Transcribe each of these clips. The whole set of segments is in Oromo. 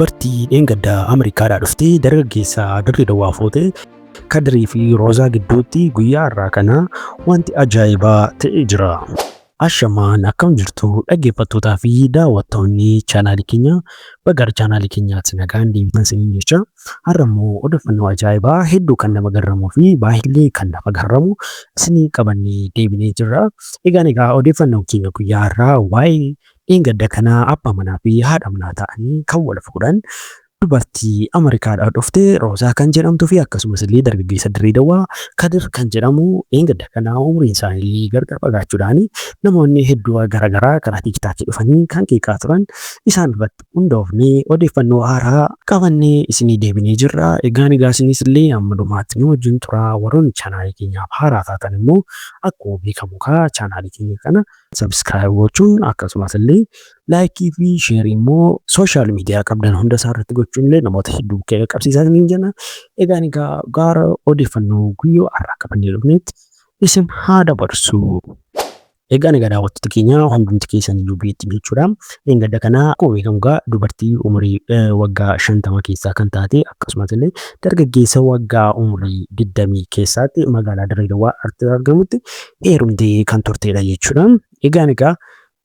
Dubartii dheengadda Ameerikaadhaa dhuftee dargaggeessa Dirree Dawaa fuute Kadirii fi Roozaa gidduutti guyyaa har'aa kana wanti ajaa'ibaa ta'ee jira. Ashamaan akkam jirtu dhaggeeffattootaa fi daawwattoonni chaanaalii keenya, baga gara chaanaalii keenyaatti nagaan deebitan isiniin jecha. Har'a immoo odeeffannoo ajaa'ibaa hedduu kan nama garramuu fi baay'ee kan nama garramu isinii qabannee deebinee jirra. Egaan egaa odeeffannoon keenya guyyaa har'aa waa'ee dheengadda kana abbaa manaa fi haadha manaa ta'anii kan wal fuudhan dubartii Ameerikaadhaa dhufte Roozaa kan jedhamtuu fi akkasumas illee dargaggeessa Dirree Dawaa Kadir kan jedhamu dheengadda kana umriin isaanii gargar fagaachuudhaan namoonni hedduu garaagaraa karaa tiiktaakii dhufanii kan qeeqaa turan isaan irratti hundoofnee odeeffannoo haaraa qabannee isinii deebinee jirra. Egaan egaa isinis illee amma dhumaatti nu wajjin turaa. Warroonni chaanaalii keenyaaf haaraa taatan immoo akkuma beekamu kaa chaanaalii keenya kana subscribe gochuun, akkasumas illee like fi share immoo social media qabdan hunda isaa irratti gochuun illee namoota hedduu bukkee qabsiisaa isiniin jenna. Egaan egaa gara odeeffannoo guyyoo har'aa qabannee dhufnetti isin haa dabarsu. Egaan egaa daawwattoota keenya, hundumti keessan iyyuu beektu jechuudha. Dheengadda kana akkuma beekamu egaa dubartii umurii waggaa 50 keessaa kan taate, akkasumas illee dargaggeessa waggaa umurii 20 keessaatti magaalaa Dirree Dawaa argamutti heerumtee kan turtedha jechuudha. Egaan egaa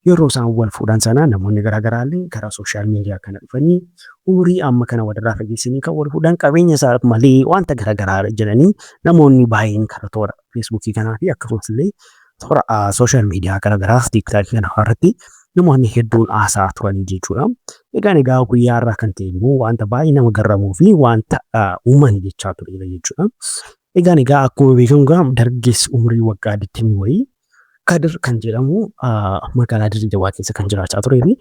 yeroo isaan wal fuudhan sana namoonni garaagaraa illee karaa social media kana dhufanii umurii amma kana walirraa fageessanii kan wal fuudhan qabeenya isaa malee wanta garaagaraa jedhanii namoonni baay'een karaa toora feesbuukii kanaa fi akkasumas illee toora social media garaagaraa tiiktaakii kana irratti namoonni hedduun haasa'aa turanii jechuudha. Egaan egaa guyyaa har'aa kan ta'e immoo wanta baay'ee nama garramuu fi wanta uuman jechaa turedha jechuudha. Egaan egaa akkuma beekamu egaa dargaggeessi umurii waggaa 20 wayii Kadir kan jedhamu magaalaa Dirree Dawaa keessa kan jiraachaa turee fi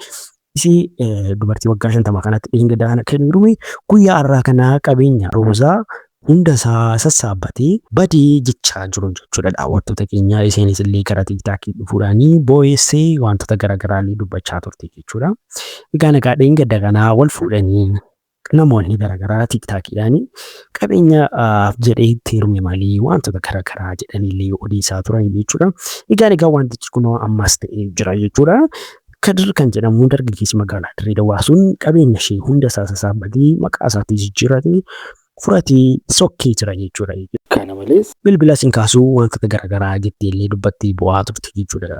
isii dubartii waggaa 50 kanatti dheengadda kana kan heerume guyyaa har'aa kana qabeenya Roozaa hunda isaa sassaabbatee badee jechaa jiru jechuudha daawwattoota keenya. Isheenis illee gara tiiktaakii dhufuudhaan boo'eessee wantoota garaagaraa illee dubbachaa turte jechuudha. Egaa nagaa dheengadda kanaa wal fuudhanii namoonni garaagaraa tiiktaakiidhaan qabeenya jedhee itti heerume malee wantoota garaagaraa jedhanii illee odeessaa turan jechuudha. Egaa egaa wantichi kunoo ammas ta'ee jira jechuudha. Kadir kan jedhamu dargaggeessi magaalaa Dirree Dawaa sun qabeenya ishee hunda isaa sassaabbatee maqaa isaatti jijjiirratee fudhatee sokkee jira jechuudha. Kana malees bilbila sin kaasuu wantoota garaagaraa jettee illee dubbattee bu'aa turte jechuudha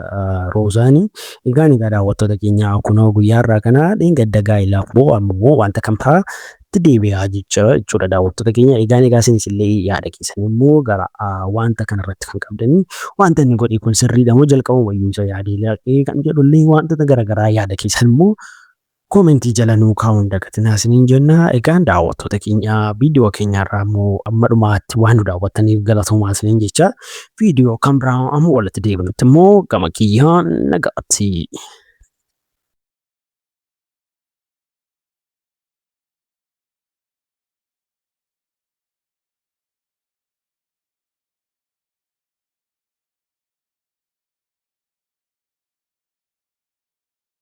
Roozaani. Egaan egaa daawwattoota keenya, kunoo guyyaa har'aa kana dheengadda gaa'ilaaf boo'u ammoo wanta kam ta'a itti deebi'aa jechuudha daawwattoota keenya. Egaan egaa isinis illee yaada keessan immoo gara wanta kanarratti kan qabdanii, wanta inni godhe kun sirriidha moo jalqaba wayyuu isa yaadee laaqee kan jedhu illee wantoota garaagaraa yaada keessan immoo koomentii jala nuu kaa'uun dagatinaa isiniin jenna. Egaan daawwattoota keenya, viidiyoo keenya irraa immoo amma dhumaatti waan nu daawwattaniif galatoomaa isiniin jecha, viidiyoo kan biraa amma walitti deebinutti immoo gama kiyyaan nagaatti.